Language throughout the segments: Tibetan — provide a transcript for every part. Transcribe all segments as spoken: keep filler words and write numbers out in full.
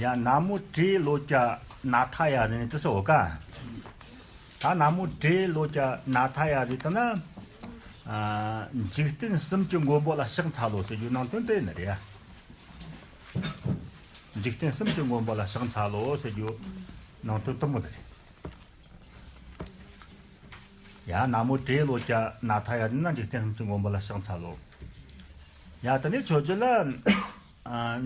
ཡ་ན་མོ་ཏྲེ་ལོ་ཀྱ་ན་ཐ་ཡ་ནི་དེ་སོ་ག་ད་ན་མོ་ཏྲེ་ལོ་ཀྱ་ན་ཐ་ཡ་རེད་ད་ན། འཇིག་རྟེན་གསུམ་གྱི་མགོན་པོ་ལ་ཕྱག་འཚལ་ལོ་ཟེར་རྒྱུ་ནང་དོན་དེ་ནི་རེད་ཡ། འཇིག་རྟེན་གསུམ་གྱི་མགོན་པོ་ལ་ཕྱག་འཚལ་ལོ་ཟེར་རྒྱུ་ནང་དོན་དེ་མོ་དེ་རེད། ཡ་ན་མོ་ཏྲེ་ལོ་ཀྱ་ན་ཐ་ཡ་ན་འཇིག་རྟེན་གསུམ་གྱི་མགོན་པོ་ལ་ཕྱག་འཚལ་ལོ། ཡ་དེ་ནས་ཆོས་རྒྱལ་ལ།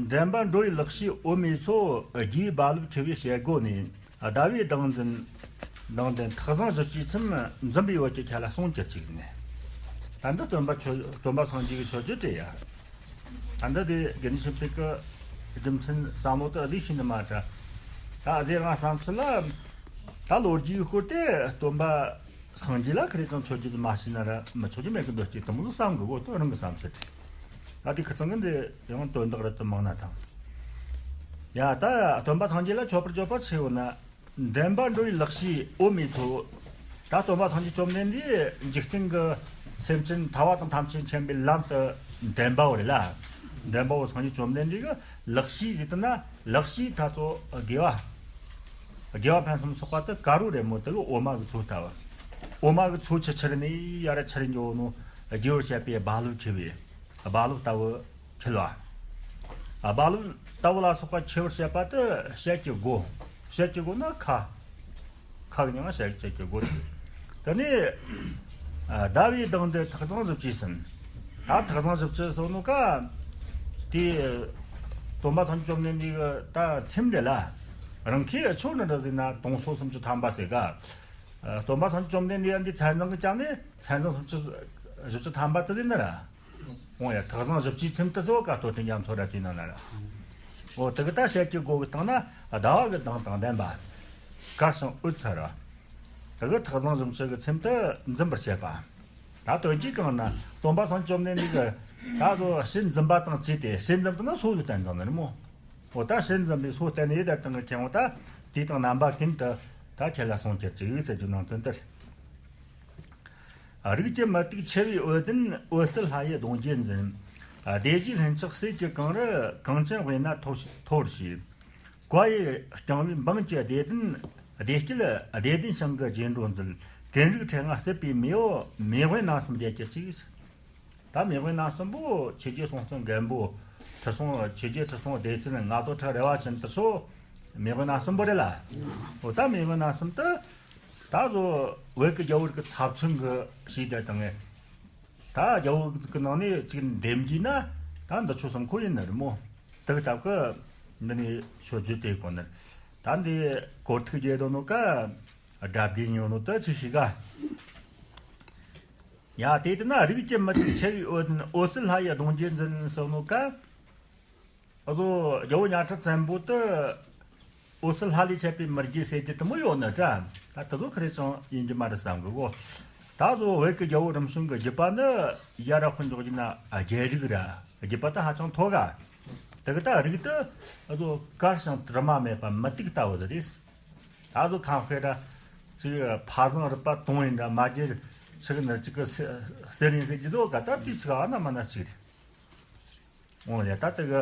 འདྲེན་པ་འགྲོ་བའི་ལག་ཤེས་འོ་མའི་མཚོ། རྒྱུའི་རྦ་རླབས་འཁྱིལ་བའི་ཞལ་སྒོ་ནས། ཟླ་བའི་གདངས་འཛིན། གདངས་ལྡན་ཐགས་བཟང་བཞི་བཅུའི་ཚུལ། འཛིན་པའི་འོད་ཀྱིས་ཁྱེད་ལ་གསུང་གྱུར་ཅིག་ཟེར་ནས། ད་འདི་སྟོན་པ་ཆོས་སྟོན་པ་སངས་རྒྱས་ཀྱི་ཆོས་བརྒྱུད་དེ་ཡ། ད་འདི་དེ་དགེ་འདུན་ཆོས་འཕེལ་གྱི་རྒྱུ་མཚན་བསམ་བློ་དེ་བདེ་ཤེས་ནི་མ་འདྲ། ད་དེ་རང་བསམ་ཚུལ་ལ། ད་ལོ་རྒྱུས་སྐོར་དེ་སྟོན་པ་སངས་རྒྱས་ལ་ཁ་རེ་ཅང་ཆོས་བརྒྱུད་དུ་མ་ཤེས་ན་ར་མི་ཆོག་རྒྱུ་མེད་གི་འདུག་ཅེས་དུ་མོ་བསམ་གི་གོ་དོན་རང་གི་བསམ་ཚུལ་དེ། ད་དེ་ཁི་ཚང་གི་འདི་ཡང་དོན་དག་རེད་དུ་མང་ན་དང་། ཡ་ད་སྟོན་པ་སངས་རྒྱས་ལ་མཆོད་པར་བརྗོད་པ་ཆེ་བོ་ན། འདྲེན་པ་འགྲོ་བའི་ལག་ཤེས་འོ་མའི་མཚོ། ད་སྟོན་པ་སངས་རྒྱས་བཅོམ་ལྡན་འདས་འཇིག་རྟེན་གྱི་སེམས་ཅན་ཐར་བ་དང་ཐམས་ཅད་མཁྱེན་པའི་ལམ་དུ་འདྲེན་པ་བོ་རེད་ལ། འདྲེན་པ་བོ་སངས་རྒྱས་བཅོམ་ལྡན་འདས་ཀྱི་ལག་ཤེས་ཟེར་དུས་ན་ལག་ཤེས་ད་ཚོ་དགེ་བ། དགེ་བ་ཕུན་སུམ་ཚོགས་པ་དེ་དཀར་པོ་རེད་མོ་དེ་གི་འོ་མ་གི་མཚོ་ལྟ་བུ། འོ་མ་གི་མཚོ་ཆུ་ཆུར་ནས་ཡར་ཆུར་འགྱོ་ནོ་རྒྱས་པར་བཤད་པའི་རྦ་རླབས་འཁྱིལ་བའི་རྦ་རླབས་ལྟ་བུ་འཁྱིལ་བ། རྦ་རླབས་ལྟ་བུ་ལ་སོགས་པ་འཁྱིལ་བར་བཤད་པ་དེ་ཞལ་གྱི་སྒོ། ཞལ་གྱི་སྒོ་ན་ཁ། ཁ་གི་མྱིང་ང་ཞལ་གྱི་སྒོ་དེ། དེ་ནས་ཟླ་བའི་གདངས་དེ་ཐགས་བཟང་བཞི་བཅུའི་ཟེར། ད་ཐགས་བཟང་བཞི་བཅུ་སོགས་ནོ་ཀ་དེ་སྟོན་པ་སངས་རྒྱས་བཅོམ་ལྡན་འདས་ཀྱི་ད་ཚེམས་རེད་ལ། རང་ཁའི་ཆོས་ནི་འདྲ་ཟིག་ན་དུང་སོ་སུམ་ཅུ་ཐམ་པ་ཟེར་ག་སྟོན་པ་སངས་རྒྱས་བཅོམ་ལྡན་འདས་འདི་མཚན་བཟང་གི་ཀྱང་ནི་མཚན་བཟང་སུམ་ཅུ་བཞི་བཅུ་ཐམ་པ་དེ་ཟིན་ན་ར། འོང་ཡ་ཐགས་བཟང་བཞི་བཅུའི་ཚེམས་དེ་ཟོ་ཀ་ཏོ་དེ་ཉམ་ཐོ་ར་དེ་ན་ན་ར། འོ་དེ་གི་ད་ཞལ་གྱི་སྒོ་གི་སྟེང་ན་ཟླ་བ་གི་གདངས་དང་ལྡན་པ། དཀར་ཞིང་འོད་འཚེར་བ། དེ་གི་ཐགས་བཟང་བཞི་བཅུ་གི་ཚེམས་དེ་འཛིན་པར་བྱེད་པ། ད་དོན་གྱིས་གང་ན་སྟོན་པ་སངས་རྒྱས་བཅོམ་ལྡན་འདས་ཀྱི་ད་ཟོ་ཕྱི་འཛིན་པ་དང་བཅས་ཏེ་ཕྱི་འཛིན་དུ་ན་སོ་ཡོད་བསྟན་དང་ནི་ར་མོ། འོ་ད་ཕྱི་འཛིན་པའི་སོ་བསྟན་ཡོད་དེ་དང་གི་ཁྱེད་འོ་ད་དེ་དང་རྣམ་པ་ཀུན་ཏུ་ད་ཁྱེད་ལ་གསུང་གྱུར་ཅིག་ཟེར་རྒྱུ་ནང་དོན་དེར། རིགས་ཀྱི་མུ་ཏིག་མཆེ་བའི་འོད་ལྡན་འོད་ཟེར་ལྷ་ཡི་གདུང་རྒྱུད་འཛིན། སྡེ་བཞིའི་ལྷུན་ཆགས་ཟེར་གྱི་གང་རུ་གངས་ཅན་དབུས་ན་མཐོ་མཐོ་བར་བྱས། བཀའ་ཡི་རྐྱང་བའི་འབངས་ཀྱི་བདེ་ལྡན་བདེ་སྐྱིད་བདེ་ལྡན་ཞིང་གི་རྗེས་འགྲོ་མཛད། ཀུན་རིག་ཕྲེང་ང་སྲིད་པའི་མེས་པོ་མེས་དབོན་རྣམ་གསུམ་རྒྱལ་གྱི་གཅིག་ད་མེས་དབོན་རྣམ་གསུམ་པོ་ཆོས་རྒྱལ་སྲོང་བཙན་སྒམ་པོ་ཁྲི་སྲོང་ཆོས་རྒྱལ་ཁྲི་སྲོང་ལྡེ་བཙན་རྔ་རྡོ་ཁྲི་རལ་པ་ཅན་དེ་ཚོ་མེས་དབོན་རྣམ་གསུམ་པོ་རེད་ལ། འོ་ད་མེས་དབོན་རྣམ་གསུམ་དེ་ད་གཟོད་བོད་ཀྱི་རྒྱལ་པོ་གི་ཚབ་མཚོན་གྱི་ཞིག་དེ་དང་ངས་ད་རྒྱལ་པོ་གི་ནང་ནས་ཅིག་འདེམས་རྒྱུ་ན་ད་འདི་ཆོ་གསུམ་ཁོ་ཡིན་ནི་རེད་མོ། དེ་གི་སྟབས་ཀྱིས་འདི་ནས་ཆོས་བརྒྱུད་དེ་གོ་ནི་ད་འདི་གོ་ཐུག་རྒྱས་དོ་ནོ་ཀ་དགྲ་བགེགས་ཉོ་ནོ་དེ་ཆི་ཞིག་ག་ཡ་དེ་ལྟ་ན་རིགས་ཀྱི་མུ་ཏིག་མཆེ་བའི་འོད་ལྡན་འོད་ཟེར་ལྷ་ཡི་གདུང་རྒྱུད་འཛིན་གསུངས་ནོ་ཀ་ཨ་ཟོ་རྒྱལ་པོ་གཉའ་ཁྲི་བཙན་པོ་དེ་འོད་ཟེར་ལྷ་ལས་བྱས་པའི་མི་རྒྱུད་ཟེར་རྒྱུ་དེ་མོ་ཡོད་ནི་དྲ། ད་དེ་ཚོ་ཁ་རེ་ཅང་ཡིན་རྒྱུ་མ་རེད་བསམ་གི་གོ་ད་ཨ་ཟོ་བོད་ཀྱི་རྒྱལ་པོ་རིམ་བྱོན་གྱི་རྒྱུད་པ་ནི་ཡ་ར་ཁོ་འཇོག་རྒྱུ་ན་རྒྱལ་རིགས་ར་རྒྱུད་པ་དེ་ཧ་ཅང་མཐོ་ག་དེ་གི་ད་རིགས་དེ་ཨ་ཟོ་དཀར་ཞིང་དྲི་མ་མེད་པ་མུ་ཏིག་ལྟ་བུ་ཟིག་རེད། ད་ཨ་ཟོ་ཁམས་ཁེ་ར་ཅིག་ཕ་བཟང་རུས་པ་དུང་ཡིན་འདྲ་མ་རྒྱལ་ཆི་གི་ནི་ཅིག་གི་ཟེར་ཡིན་ཟེར་རྒྱུ་ཟོ་ག་ད་དེའི་ཚིག་ཨ་ན་མ་ན་ཅིག་རེད། འོ་ཡ་ད་དེ་གི་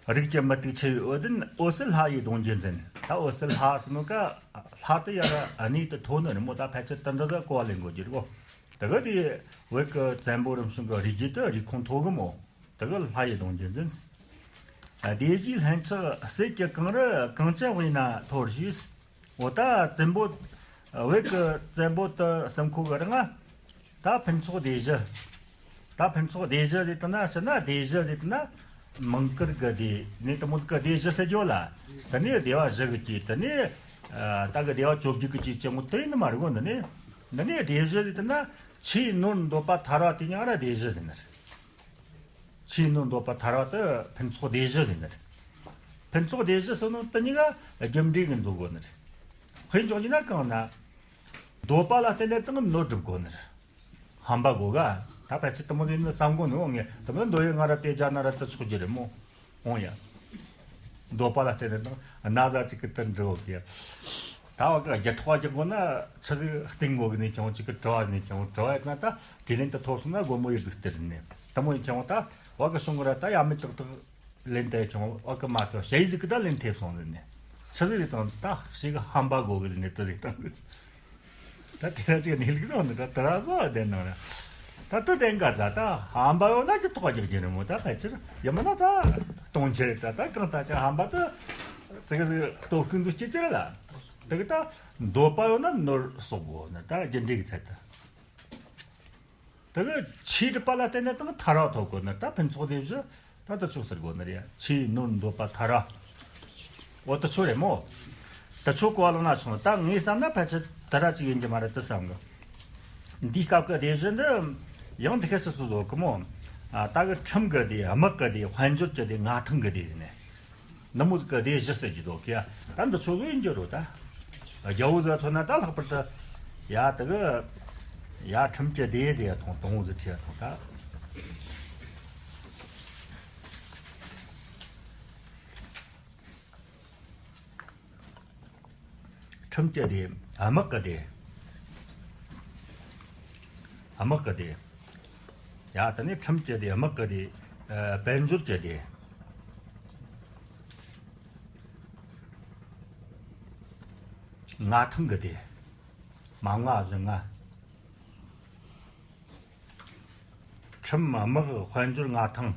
རིགས་ཀྱི་མུ་ཏིག་མཆེ་བའི་འོད་ལྡན་འོད་ཟེར་ལྷ་ཡི་གདུང་རྒྱུད་འཛིན། ད་འོད་ཟེར་ལྷ་ཟེར་ནོ་ཀ་ལྷ་དེ་ཡ་ར་གནས་དེ་མཐོ་ནི་རེད་མོ། ད་ཕལ་ཆེར་དེ་འདྲ་ཟིག་གོ་བ་ལེན་དགོས་རྒྱུ་རེད་གོ་དེ་གི་དེ་བོད་ཀྱི་བཙན་པོ་རིམ་བྱོན་གྱི་རིགས་རྒྱུད་དེ་རིགས་ཁོངས་མཐོ་གི་མོ། དེ་གི་ལྷ་ཡི་གདུང་རྒྱུད་འཛིན། སྡེ་བཞིའི་ལྷུན་ཆགས་ཟེར་གྱི་གང་རུ་གངས་ཅན་དབུས་ན་མཐོ་བར་བྱས། འོ་ད་བཙན་པོ་བོད་ཀྱི་བཙན་པོ་དེ་གསུམ་ཁོ་གི་རིང་ང་ད་ཕུན་ཚོགས་སྡེ་བཞི། ད་ཕུན་ཚོགས་སྡེ་བཞི་ཟེར་དུས་ན་ཕྱི་ན་སྡེ་བཞི་ཟེར་དུས་ན་མང་བཀུར་གི་སྡེ་ནས་དེ་མོ་གི་སྡེ་བཞི་ཟེར་རྒྱུ་ལ། དེ་ནས་སྡེ་བ་བཞི་གི་གཅིག་དེ་ནས་ད་གི་སྡེ་བ་བཅོ་བརྒྱད་གི་གཅིག་ཅེས་མོ་དེ་ཡིན་ནི་མ་རེད་གོ་འདི་ནས། འདི་ནས་སྡེ་བཞི་ཟེར་དུས་ན་ཆོས་ནོར་འདོད་པ་ཐར་བ་དེ་ཉག་ར་སྡེ་བཞི་ཟེར་ནི་རེད། ཆོས་ནོར་འདོད་པ་ཐར་བ་དེ་ཕུན་ཚོགས་སྡེ་བཞི་ཟེར་ནི་རེད། ཕུན་ཚོགས་སྡེ་བཞི་ཟེར་ནོ་དེ་གཉིས་ཀ་རྒྱུ་འབྲས་ཀྱི་འདོད་དགོས་ནི་རེད། དཔེ་འཇོག་རྒྱུ་ན་གང་ན། འདོད་པ་ལ་བརྟེན་ནས་དང་ནོར་སྒྲུབ་དགོས་ནི་རེད། ཧམ་པ་དགོས་ག་ད་ཕལ་ཆེར་དེ་མོ་ཡིན་ནི་བསམ་གོ་ནི་འོང་ངས་དེ་མོ་འདོད་ཡོད་ང་ར་དེ་རྒྱ་ན་ར་དེ་ཆོག་རྒྱུ་རེད་མོ། འོང་ཡ། འདོད་པ་ལ་བརྟེན་ནས་དང་ན་ཟ་ཅིག་གི་དེར་འགྲོ་གི་ད་བ་གི་རྒྱུ་ཐོག་རྒྱུ་དགོས་ན་ཆི་ཟིག་སྟེང་དགོས་གི་ནས་ཀྱང་ཅིག་གི་དྲི་བ་ནས་ཀྱང་དྲི་བ་ཡོད་ན་ད་དྲིས་ལན་དེ་ཐོབ་སོང་ན་དགོས་མོ་ཡོད་ཟིག་སྟེར་ནས་དེ་མོ་ཡིན་ཀྱང་ད་བ་གི་གཞུང་གི་ར་ད་ཡ་མེད་ཏག་ཏག་ལེན་ཏེ་ཁྱོང་ཨ་ཀ་མ་ཐོ་ཞེ་ཡི་ཟིག་གི་ད་ལེན་ཐེབས་སོང་ཟེར་ནས། ཆི་ཟིག་རེད་དང་ད་ཞིག་ཧམ་པ་གོ་གི་ཟེར་ནས་དེ་ཟིག་དང་། ད་དེ་ར་ཅིག་གནས་ལུགས་སོང་ནི་ད་དེ་ར་བཟོ་བ་བདེན་ནང་ར། ད་དེ་བདེན་ག་ད་ད་ཧམ་པ་ཡོད་ན་ཅི་ཐོག་རྒྱག་རྒྱུ་རེད་མོ། ད་ཕལ་ཆེར་ཡིན་མིན་ན་ད་གཏོང་ཆེ་རེད། ད་ད་གང་ད་ཅི་ཧམ་པ་ད་ཙི་གི་ཟིག་སྟོབས་ཤུགས་འཛུགས་སྐྱེ་ཙི་ར་ལ། དེ་གི་ད་འདོད་པ་ཡོད་ན་ནོར་གསོག་དགོས་ནི་ད་རྒྱུ་འབྲས་ཀྱི་ཚད་ད། དེ་གི་ཆོས་སྒྲུབ་པ་ལ་བརྟེན་ནས་དང་ཐར་བ་ཐོབ་དགོས་ནི་ད་ཕུན་ཚོགས་སྡེ་བཞི། ད་དེ་ཆོ་ཟེར་དགོས་ནི་རེད། ཆོས་ནོར་འདོད་པ་ཐར་བ། འོ་དེ་ཆོ་རེད་མོ། དེ་ཆོ་གོ་བ་བླངས་ན་ཆོག་ད་ངས་བསམ་ན་ཕལ་ཆེར་དེ་ར་ཅིག་ཡིན་གྱི་མ་རེད་དེ་བསམ་གི། འདིའི་སྐབས་ཀྱི་སྡེ་བཞི་འདི་ཡང་འདི་ཁ་སི་སུ་བཟོ་གི་མོ། ཨ་ད་གི་ཁྲིམས་ཀྱི་སྡེ། དམག་གི་སྡེ། དཔལ་འབྱོར་གྱི་སྡེ། མངའ་ཐང་གི་སྡེ་ཟེར་ནས། འདི་མོ་ཟིག་གི་སྡེ་བཞི་ཟེར་གྱི་འདུག་གི། ད་འདི་ཆོ་ལོས་ཡིན་རྒྱུ་རོ་ད། རྒྱལ་བོ་ཟིག་མཚོན་ན་ད་ལྷག་པར་དུ། ཡ་དེ་གི། ཡ་ཁྲིམས་ཀྱི་སྡེ་ཟེར་ཡ་ཐོང་དང་བོ་ཟིག་ཁྲིད་ཡ་ཐོང་ད། ཁྲིམས་ཀྱི་སྡེ། དམག་གི་སྡེ། དམག་གི་སྡེ། ཡ་དེ་ནས་ཁྲིམས་ཀྱི་སྡེ། དམག་གི་སྡེ། ཨ་དཔལ་འབྱོར་གྱི་སྡེ། མངའ་ཐང་གི་སྡེ། མ་ང་བཞི་ང་། ཁྲིམས། དམག། དཔལ་འབྱོར། མངའ་ཐང་།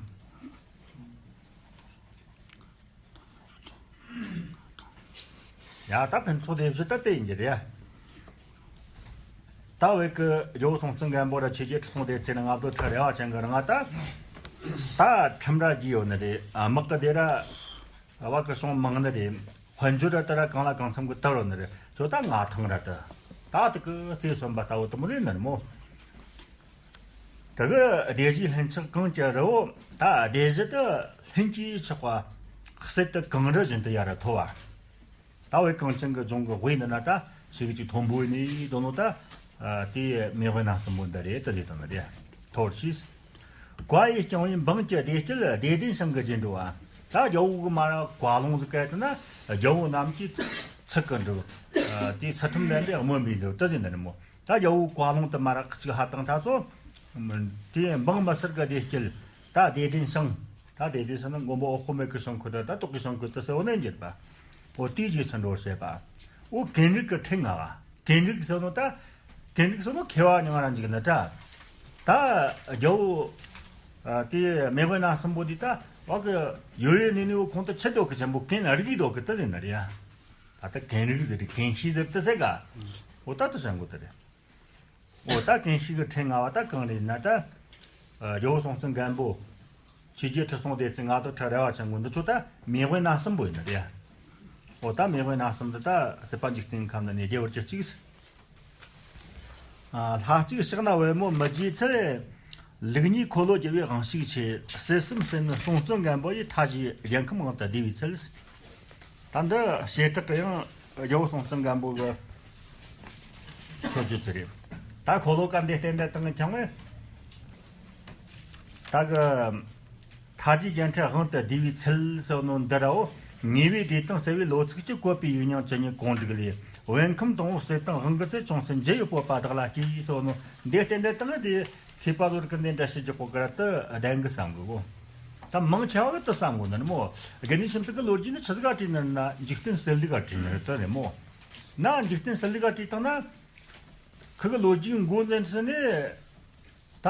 ཡ་ད་ཕུན་ཚོགས་སྡེ་བཞི་ད་དེ་ཡིན་གྱི་རེད། ད་བོད་ཀྱི་རྒྱལ་བོ་སྲོང་བཙན་སྒམ་པོ་ར་ཆོས་རྒྱལ་ཁྲི་སྲོང་ལྡེ་བཙན་ར་རྔ་རྡོ་ཁྲི་རལ་པ་ཅན་གྱི་རིང་ད། ད་ཁྲིམས་ར་རྒྱས་ཡོད་ནི་རེད། དམག་གི་སྡེ་ར་བ་གི་བྱུང་མང་ནི་རེད། དཔལ་འབྱོར་ར་ད་ར་གང་ལ་གང་འཚམ་གི་དར་ཡོད་ནི་རེད། ཁྱོད་ད་མངའ་ཐང་ར་ད། ད་དེ་གི་རྩེ་གསུམ་པ་ལྟ་བུ་དུ་མོ་ལས་ནི་རེད་མོ། དེ་གི་སྡེ་བཞིའི་ལྷུན་ཆགས་གངས་ཀྱི་རི་བོ། ད་སྡེ་བཞི་དེ་ལྷུན་གྱིས་ཆགས་པ། གསེར་དེ་གངས་རི་བཞིན་དུ་ཡར་མཐོ་བ། ད་བའི་གངས་ཅན་གྱི་ལྗོངས་ཀྱི་དབུས་འདི་ན་ད་ཞིག་གཅིག་མཐོན་པོ་ནས་དོ་ནོ་ད། དེའི་མེས་དབོན་རྣམ་གསུམ་པོ་འདི་རེད། དེ་ལས་དང་ནི་དེ་མཐོ་བར་ཤེས། བཀའ་ཡིས་བསྐྱངས་པའི་འབངས་ཀྱི་བདེ་སྐྱིད་བདེ་ལྡན་ཞིང་གི་རྗེས་འགྲོ་བ། ད་རྒྱལ་བོ་གི་མ་ར་བཀའ་ལུང་ཟིག་བཀལ་དུ་ན་རྒྱལ་བོ་རྣམས་ཀྱིས་ཚིག་གི་འགྲུབ། དེའི་ཚུལ་ཁྲིམས་ལྡན་པའི་སྨོན་པའི་འགྲུབ་དེ་ཟིན་ནི་རེད་མོ། ད་རྒྱལ་བོའི་བཀའ་ལུང་དུ་མ་ར་གཅིག་ཧ་བཏང་ཐ་ཚོ། དེ་འབངས་མི་སེར་གི་བདེ་སྐྱིད། ད་བདེ་ལྡན་ཞིང་། ད་བདེ་ལྡན་ཞིང་ན་མགོན་པོ་འོད་དཔག་མེད་ཀྱི་ཞིང་ཁུལ་དུ་ད་རྟོགས་ཀྱི་ཞིང་ཁུལ་དུ་ཟེར་བ་ནས་འགྱུར་བ། འོ་དེའི་རྗེས་སུ་འགྲོ་བར་བྱེད་པ། འོ་ཀུན་རིག་གི་ཕྲེང་ང་བ། ཀུན་རིག་ཟེར་ནོ་ད། ཀུན་རིག་ཟེར་ནོ་མཁས་པ་མྱང་ར་འཇུག་ནི་ད། ད་རྒྱལ་བོ། དེ་མེས་དབོན་རྣམ་གསུམ་པོ་འདི་ད་བ་གི་ཡོད་ཡོད་ནི་ནི་འོ་ཁོང་དུ་ཆེ་འདོད་ཀྱི་ཆེན་པོ་ཀུན་རིག་འདོད་ཀྱི་དེ་ཟིན་ནི་རེད་ཡ། ད་ལྟ་ཀུན་རིག་ཟེར་རེད། ཀུན་ཤེས་ཟེར་དེ་ཟེར་ག་འོ་ད་དུ་བྱ་འགོ་དེ་རེད། འོ་ད་ཀུན་ཤེས་ཀྱི་ཕྲེང་ང་བ་ད་གང་རེད་ན་ད། རྒྱལ་བོ་སྲོང་བཙན་སྒམ་པོ། ཆོས་རྒྱལ་ཁྲི་སྲོང་ལྡེ་བཙན། རྔ་རྡོ་ཁྲི་རལ་པ་ཅན་པོ་འདི་ཚོ་ད་མེས་དབོན་རྣམ་གསུམ་པོ་ཡིན་ནི་རེད། འོ་ད་མེས་དབོན་རྣམ་གསུམ་འདི་ད་སྲིད་པ་འཇིག་རྟེན་ཁམས་ན་ནས་རྒྱལ་བར་གྱུར་ཅིག་ལྷ་གཅིག་ཕྱག་ན་པདྨོ་མི་བརྗེད་ཚེ། ལུགས་གཉིས་འཁོར་ལོ་བསྒྱུར་བའི་དབང་ཕྱུག་ཆེ། སྲིད་གསུམ་སྲིད་ན་སྲོང་བཙན་སྒམ་པོ་ཡི། མཐའ་བཞིའི་རྒྱལ་ཁམས་དབང་དུ་བསྡུས་པའི་ཚུལ། ད་འདི་བྱེ་བྲག་གི་ཡང་རྒྱལ་བོ་སྲོང་བཙན་སྒམ་པོ་གི་མཆོད་བརྗོད་ཚུལ་རེད། ད་འཁོར་ལོ་བཀའ་འདི་བསྟན་འདི་བཏང་ཀྱང་བས། ད་གི་མཐའ་བཞིའི་རྒྱལ་ཁམས་དབང་དུ་བསྡུས་པའི་ཚུལ་ཟེར་ནོ་འདི་རའོ། ངེས་པའི་བདེ་དང་གསལ་བའི་ལོ་ཚིགས་ཀྱིས། བཀོད་པའི་ཡིག་རྙིང་ཇི་སྙེད་གང་བསྒྲིགས་ལས། འོད་ཁམས་དང་པོ་གསེར་དང་དབང་གི་ཚེ། ཅུང་ཟད་འགྱུར་ཡི་སྤོབས་པ་བདག་ལ་སྐྱེས། ཟེར་ནོ་འདི་བསྟན་འདི་བཏང་ངས་དེ། མཁས་པ་ཚོར་གི་འདི་འདྲ་བྱེད་རྒྱུ་གོ་ག་ར་དུ་ལྡན་གི་བསམ་གི་གོ། ད་མང་ཆེ་བ་གི་དུ་བསམ་གོ་ནི་མོ། དགེ་འདུན་ཆོས་འཕེལ་གི་ལོ་རྒྱུས་ནི་ཆི་ཟིག་ག་བྲིས་ནི་ན་འཇིག་རྟེན་གསལ་ལུགས་ག་བྲིས་ནི་རེད་དུ་རེད་མོ། ན་འཇིག་རྟེན་གསལ་ལུགས་ག་བྲིས་བཏང་ན། ཁི་གི་ལོ་རྒྱུས་མགོ་འཛིན་ཚུལ་ནི། ད་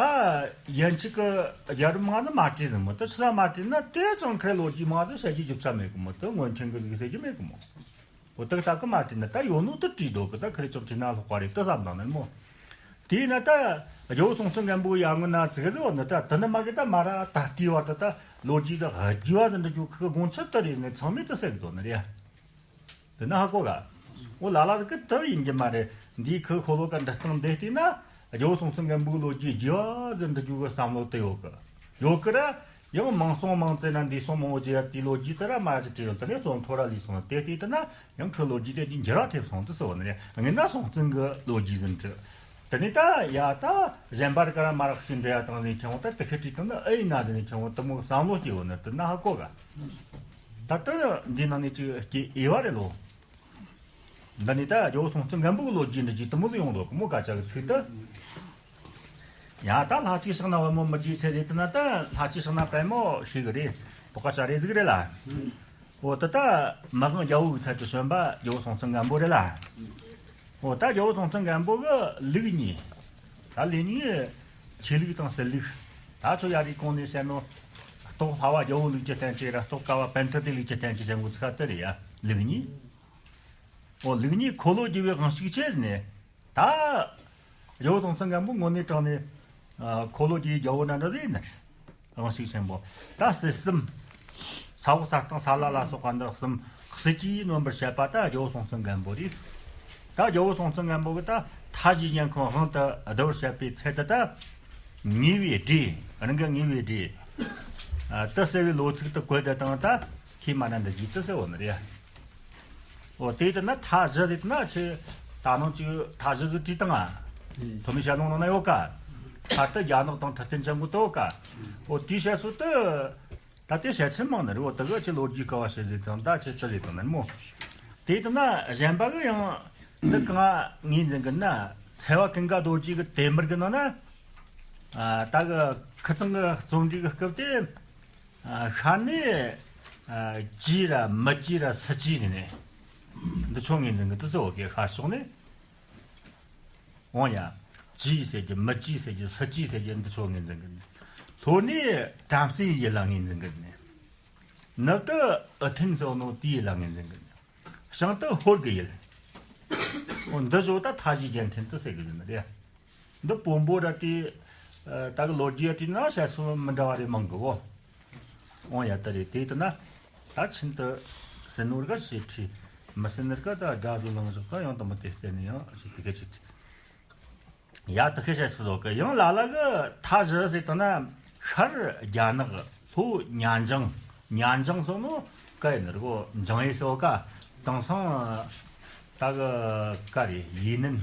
ཡན་ཆད་གི་རྒྱལ་རབས་མང་ནི་མ་བྲིས་ནི་མོ། དུ་ཆི་ཟ་མ་བྲིས་ན་དེ་ཙང་ཁི་ལོ་རྒྱུས་མང་ཟིག་བཤད་རྒྱུ་རྒྱུ་ཆ་མེད་གི་མོ། དུ་སྔོན་ཆད་གི་ཟིག་ཟེར་རྒྱུ་མེད་གི་མོ། འོ་དག་ད་གི་མ་བྲིས་ན་ད་ཡོད་ནོ་དུ་བྲིས་འདུག་གི། ད་ཁི་རེ་ཅང་བྲིས་ན་ལྷག་པ་རེད་དུ་བསམ་དང་ནི་མོ། དེས་ན་ད་རྒྱལ་བོ་སྲོང་བཙན་སྒམ་པོའི་ཡར་སྔོན་ན་ཙིག་ཟིག་བ་ནི་ད་དུ་ནི་མ་གི་ད་མ་ར་ད་ལྟའི་བར་དུ་ད་ལོ་རྒྱུས་ད་རྒྱུ་བ་ཟིན་འདྲ་རྒྱུ་ཁི་གི་དགོངས་ཚུལ་དུ་རེད་ནི་ཚང་མས་དུ་ཟེར་གི་འདུག་ནི་རེད། དེ་ན་ཧ་གོ་ག་འོ་ལ་ལ་གི་དུ་ཡིན་གྱི་མ་རེད། འདིའི་ཁི་འཁོར་ལོ་ག་འདི་སྟེང་འདི་བལྟས་ན་རྒྱལ་བོ་སྲོང་བཙན་སྒམ་པོའི་ལོ་རྒྱུས་རྒྱུ་བ་ཟིན་འདྲ་རྒྱུ་གི་བསམ་བློ་དུ་ཡོད་གི། ཡོད་གི་ར། ཡང་མང་སོང་མང་ཙེ་ན་འདི་སོང་མང་བོ་ཅི་ཡ་དེའི་ལོ་རྒྱུས་དེ་ར་མ་ཅི་བྲིས་ཡོང་དེ་ནས་གཙོ་མཐོ་ར་ལུས་སོང་དེ་དེ་དེ་ན་ཡང་ཁོའི་ལོ་རྒྱུས་དེ་ཅི་འགྱུར་བ་ཐེབས་སོང་དུ་སོ་ནས་ངས་ན་སྲོང་བཙན་གི་ལོ་རྒྱུས་ཟིན་བྲིས། དེ་ནས་ད་ཡ་ད་གཞན་པར་ག་ར་མ་རག་ཅི་འདྲ་ཡ་དང་ནས་ཁྱེད་འོང་ད་དེ་ཁེ་བྲིས་དང་ན་ཨེ་ཡིན་ན་དེ་ནས་ཁྱེད་འོང་དུ་མོ་བསམ་བློ་སྐྱེ་བོ་ནི་དེ་ན་ཧ་གོ་ག་ད་དེ་འདི་ནང་ནས་ཅི་སྐྱེ་ཨེ་བ་རེད་ལོ། འདི་ནི་ད་རྒྱལ་བོ་སྲོང་བཙན་སྒམ་པོ་གི་ལོ་རྒྱུས་འདི་ཅིག་དུ་མོ་ཟིག་ཡོང་འདུག་གི་མོ་སྐད་ཆ་གི་ཚིག་ཏུ། ཡང་ད་ལྷ་གཅིག་ཕྱག་ན་པདྨོ་མི་བརྗེད་ཚེ་རེད་དེ་ན་ད་ལྷ་གཅིག་ཕྱག་ན་པདྨོ་ཞིག་གི་རེད། པོ་ཀ་ཅ་རེ་ཟིག་རེད་ལ། འོ་ད་ད་མི་དབང་རྒྱལ་པོ་གི་ཚལ་དུ་བྱོན་པ་རྒྱལ་པོ་སྲོང་བཙན་སྒམ་པོ་རེད་ལ། འོ་ད་རྒྱལ་པོ་སྲོང་བཙན་སྒམ་པོ་གི་ལུག་གཉིས། ད་ལུག་གཉིས་ཆོས་ལུགས་དང་སྲིད་ལུགས། ད་ཚོ་ཡ་རིགས་གོང་ནས་བཤད་ནོ། སྟོད་ལྷ་བ་རྒྱལ་པོ་ལུགས་ཀྱི་བསྟན་བཅོས་ར། སྟོད་ཀ་བ་པཎྜི་ཏའི་ལུགས་ཀྱི་བསྟན་བཅོས་བྱེད་འགོ་ཚུགས་དེ་རེད་ཡ། ལུག་གཉིས། འོ་ལུག་གཉིས་འཁོར་ལོ་རྒྱས་པའི་དབང་ཕྱུག་ཆེ་ནས། ད་རྒྱལ་པོ་སྲོང་བཙན་སྒམ་པོ་དངོས་གནས་དྲང་ནས་ཨ་འཁོར་ལོ་རྒྱས་པའི་རྒྱལ་པོ་འདྲ་འདྲ་ཟིག་ཡིན་ནི། དབང་ཕྱུག་ཆེན་པོ། ད་སྲིད་གསུམ། ས་འོག་ས་སྟེང་ས་བླ་ལ་སོགས་པ་འདི་གསུམ་སྲིད་ཀྱིས་ནོན་པར་བྱེད་པ་ད་རྒྱལ་པོ་སྲོང་བཙན་སྒམ་པོ་རེད། ད་རྒྱལ་པོ་སྲོང་བཙན་སྒམ་པོ་གིས་ད་མཐའ་བཞིའི་རྒྱལ་ཁམས་དབང་དུ་བསྡུ་བར་བྱེད་པའི་ཚད་དུ་ད་ཉེ་བའི་སྒྲས། རང་གི་ཉེ་བའི་སྒྲས་ཨ་དེ་ཟེར་བའི་ལོ་ཚིགས་དེ་བཀོད་དེ་དང་། ད་ཁྱེད་མ་ན་འདི་གིས་དེ་ཟེར་བ་ནི་རེད། འོ་དེ་ལྟར་ན་མཐའ་བཞི་ཟེར་ན་ཆེ། ད་ནང་ཅིག་མཐའ་བཞི་ཟིག་བྲིས་བཏང་ང་། ཐོན་མིའི་ཞལ་ལུང་ནང་ན་ཡོད་ཀ། མཐའ་དེ་རྒྱ་ནག་དང་འཕྲོད་བསྟེན་ཅན་གོ་དོ་ཀ། འོ་དེའི་བཤད་སྲོལ་དེ་ད་ལྟའི་བཤད་ཚུལ་མང་ནི་རེད། འོ་དེ་གི་ཆེ་ལོ་རྒྱུས་སྐོར་བ་བཤད་ཟིག་དང་། ད་ཆེ་ཅི་ཟིག་དང་ནི་མོ། དེ་ལྟར་ན་གཞན་པ་གི་ཡང་འདི་གང་ངོས་འཛིན་གི་ན། ཚལ་པ་ཀུན་དགའ་རྡོ་རྗེ་གི་དེབ་འབུར་གི་ནང་ན། ཨ་ད་གི་ཁི་ཚང་གི་རྩོམ་སྒྲིག་གི་སྐབས་དེ། ཨ་ཤར་ནས་ཨ་ཇི་ར་མི་ཇི་ར་སི་ཇི་ནས་ནས་འདི་ཆོ་ངོས་འཛིན་གི་དུ་སོ་གི། ཤར་ཕྱོགས་ནས། འོང་ཡ། ཇི་ཟེར་གི་མི་ཇི་ཟེར་གི་སི་ཇི་ཟེར་གི་འདི་ཆོ་ངོས་འཛིན་གི་ནས། ལྷོ་ནས་བྲམ་ཟེ་ཡི་ལ་ངོས་འཛིན་གི་ནས། ནུབ་ཏུ་ཨི་ཐན་སོགས་ནོ་དེའི་ལ་ངོས་འཛིན་གི་ནས། བྱང་དུ་ཧོར་གི་ཡུལ། འོ་འདི་བཟོ་ད་མཐའ་བཞིའི་རྒྱལ་ཕྲན་དུ་ཟེར་གི་ཡོད་ནི་རེད། འདི་བོན་པོ་ར་དེ་ད་གི་ལོ་རྒྱུས་ཡ་དེ་ན་བཤད་སྲོལ་མི་འདྲ་བ་རེ་མང་གི་བོ། འོང་ཡ་ད་རེད། དེ་ལྟ་ན་ད་ཆིན་དུ་ཟིན་ནོར་ག་ཞེ་ཁྲི་མི་ཟིན་ནོར་ག་ད་དགྲ་བཟོ་ལངས་བཞག་ད་ཡང་དུ་མི་དེ་བལྟས་ནས་ཡང་ཞིག་དེ་ག་ཅིག་ཡ་དེ་ཁ་བཤད་སྲོལ་ཟོ་གི། ཡང་ལ་ལ་གི་མཐའ་བཞི་ཟེར་ད་ན་ཤར་རྒྱ་ནག་ལྷོ་ཉ་འཇང་། ཉ་འཇང་སོགས་ནོ་ཀ་ཡིན་ནི་རེད་གོ། འཇང་ཡེ་སོགས་ཀ་དེང་སང་ད་གི་ཀ་རེད། ཡི་ནན།